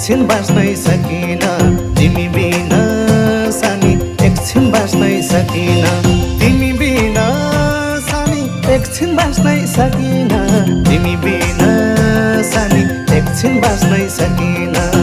एकछिन बाँच्नै सकिन तिमी बिना सानी एकछिन बाँच्नै सकिन तिमी बिना सानी एकछिन बाँच्नै सकिन तिमी बिना सानी एकछिन बाँच्नै सकिन